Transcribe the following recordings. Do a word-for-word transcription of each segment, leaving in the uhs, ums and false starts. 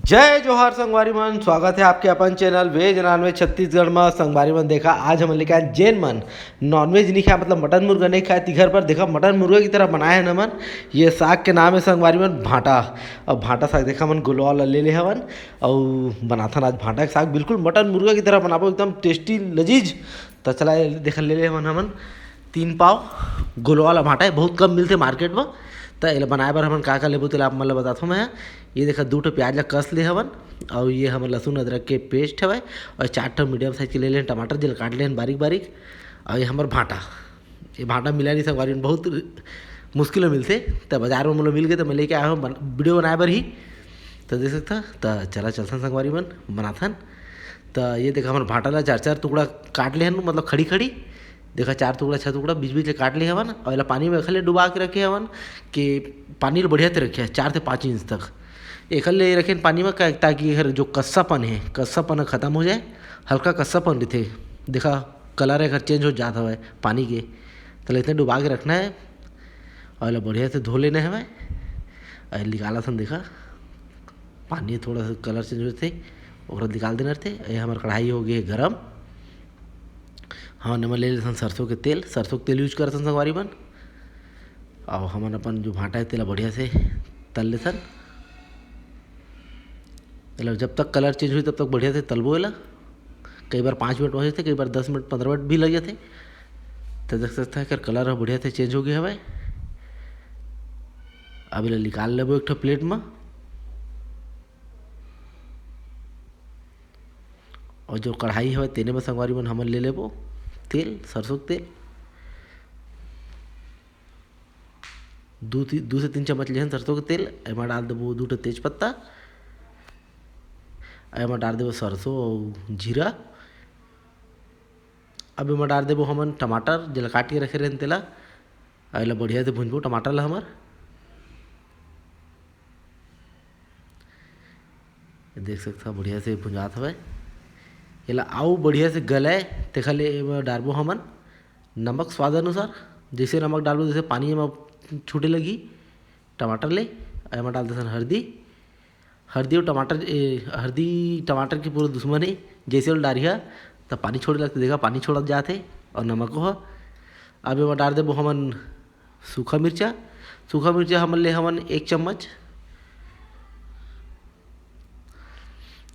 जय जोहार संगवारी मन, स्वागत है आपके अपन चैनल वेज नॉनवेज छत्तीसगढ़ में। संगवारी मन, देखा, आज हमन लेके आए जेन मन नॉनवेज नहीं खाए, मतलब मटन मुर्गा नहीं खाए, तिखर पर देखा मटन मुर्गा की तरह बनाए हैं हमन। ये साग के नाम है संगवारी मन भांटा। अब भांटा साग देखा हमन गोलवा वाला ले ले हवन, अउ बनाथन आज भांटा के साग, बिल्कुल मटन मुर्गा की तरह बनाबो, एकदम टेस्टी लजीज। त चला, ये देखा ले ले हवन हमन तीन पाव गोलवा वाला भांटा है, बहुत कम मिलथे मार्केट में। त एला बनाए बर हमन का का लेबो तेला आप मन ल बताथों मैं। ये देखा, दू ठो प्याज ला कस ले हवन, अउ ये हमर लहसुन अदरक के पेस्ट हवय, अउ चार ठो मीडियम साइज के ले लेन टमाटर, जेला काट लेन बारीक बारीक। अउ ये हमर भांटा, ये भांटा मिला नहीं संगवारी मन, बहुत मुश्किल में मिलथे। त बाजार में मोला मिल गए त मैं लेके आया हूँ बन-, वीडियो बनाए बर ही। त देख सकता, त चला चलथन संगवारी मन, बनाथन। त ये देखा, हमर भांटा ला चार चार टुकड़ा काट ले हन, मतलब खड़ी खड़ी। देखा, चार टुकड़ा, छह टुकड़ा बीच बीच ले काट ले हवन, अउ एला पानी में एखर ले डुबा के रखे हवन कि पानी ल बढ़िया से रखे, चार से पाँच इंच तक। एखर ले रखे पानी में का-, ताकि एखर जो कस्सापन है, कस्सापन ह खत्म हो जाए। हल्का कस्सापन रहिथे, देखा, कलर एखर चेंज हो जात हवय पानी के, त इतने डुबा के रखना है। अउ एला बढ़िया से धो लेना हवय। अउ निकालथन, देखा, पानी थोड़ा सा कलर चेंज होथे, ओकरा निकाल देना रहिथे। ये हमर कढ़ाई हो गई है गरम। हाँ, एमा ले लेथन सरसों के तेल, सरसों के तेल यूज करथन संगवारी मन। अउ हमन अपन जो भांटा है तेला बढ़िया से तल लेथन। एला जब तक कलर चेंज होही तब तक बढ़िया से तलबो एला। कई बार पाँच मिनट हो जाथे, कई बार दस मिनट, पन्द्रह मिनट भी लग जाथे। त देख सकता है, एकर कलर ह बढ़िया से चेंज हो गया हवय। अब एला निकाल लेबो एक ठो प्लेट म। अउ जो कढ़ाई हवय तेने म संगवारी मन हमन ले लेबो तेल, सरसों के तेल। दू ती-, दू से तीन चम्मच लेहन सरसों के तेल। एमा डाल देबो दू ठो तेज पत्ता, एमा डाल देबो सरसों अउ जीरा। अब एमा डाल देबो हमन टमाटर, जेला काट के रखे रहेन तेला। अउ एला बढ़िया से भुंजबो टमाटर ला हमर। देख सकथव, बढ़िया से भुंजात हवय। एला अउ बढ़िया से गलय, तेखर ले एमा डारबो हमन नमक स्वाद अनुसार। जैसे नमक डालबो, जैसे पानी एमा छूटे लगही टमाटर ले। एमा डाल देथन हरदी। हरदी अउ टमाटर, ए, हरदी टमाटर के पूरा दुश्मन हे। जैसे ओला डारिहा, त पानी छोड़े लगथे। देखा, पानी छोड़त जात हे। अउ नमको ह। अब एमा डार देबो हमन सूखा मिर्चा। सूखा मिर्चा हमन ले हवन एक चम्मच।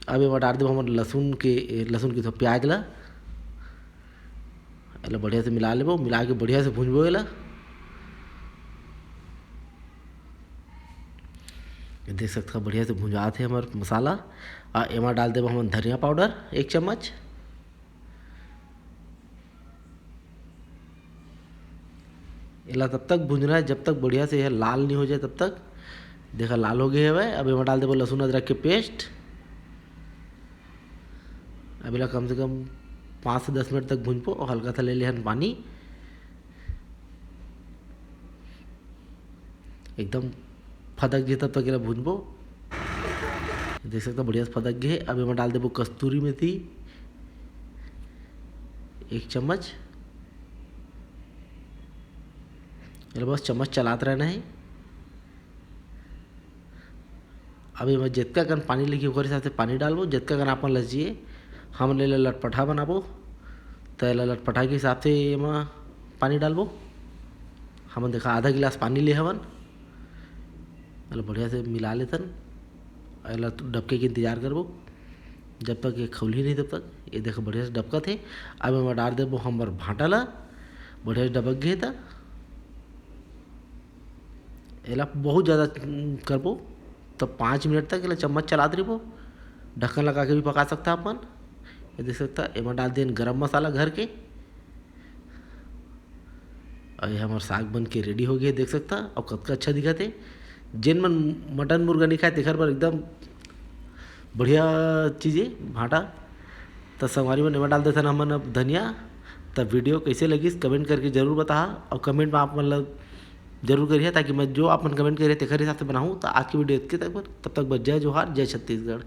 अब एमा डार देबो हमन लहसुन के, ए, लहसुन के तो प्याज ला। एला बढ़िया से मिला लेबो, मिला के बढ़िया से भूंजबो एला। ये देख सकथव, बढ़िया से भुंजात हे हमर मसाला। आ एमा डाल देबो हमन धनिया पाउडर एक चम्मच। एला तब तक भुंजना है जब तक बढ़िया से यह लाल नहीं हो जाए तब तक। देखा, लाल हो गए हवय। अब एमा डाल देबो लहसुन अदरक के पेस्ट। अब एला कम से कम पाँच से दस मिनट तक भूंजबो अउ हल्का सा ले लेहन पानी। एकदम फदक जे तब तक एला भूंजबो। देख सकथव, बढ़िया से फदक गे हे। अब एमा डाल देबो कस्तूरी मेथी एक चम्मच। एला बस चम्मच चलात रहना हे। अब एमा जतका कन पानी लगही, ओकर हिसाब से पानी डालबो, जतका कन आपन ल चाहिए। हमन एला लटपटहा बनाबो, त एला लटपटहा के हिसाब से एमा पानी डालबो। हमन देखा आधा गिलास पानी ले हवन। एला बढ़िया से मिला लेथन। एला डबके के इंतजार करबो, जब तक ये खौलही नहीं तब तक। ये देखो, बढ़िया से डबकत हे। अब एमा डाल देबो हमर भांटा ला, बढ़िया से डबक गे हे त। एला बहुत ज़्यादा करबो, त पाँच मिनट तक एला चम्मच चलात रहिबो। ढक्कन लगा के भी पका सकता अपन। ये देख सकता, एमा डाल देन गरम मसाला घर के। अउ ये हमर साग बन के रेडी हो गए, देख सकता। अउ कतका अच्छा दिखत हे। जेन मन मटन मुर्गा नहीं खाए, तेखर बर एकदम बढ़िया चीज़ हे भांटा। त संगवारी मन, एमा डाल देथन हमन अब धनिया। त वीडियो कैसे लगिस, कमेंट करके जरूर बताहा, अउ कमेंट में आप मन ल जरूर करिहा, ताकि मैं जो आप मन कमेंट करिहा, तेखर हिसाब से बनाहूँ। त आज के वीडियो इतके तक बर, तब तक बर जय जोहार, जय छत्तीसगढ़।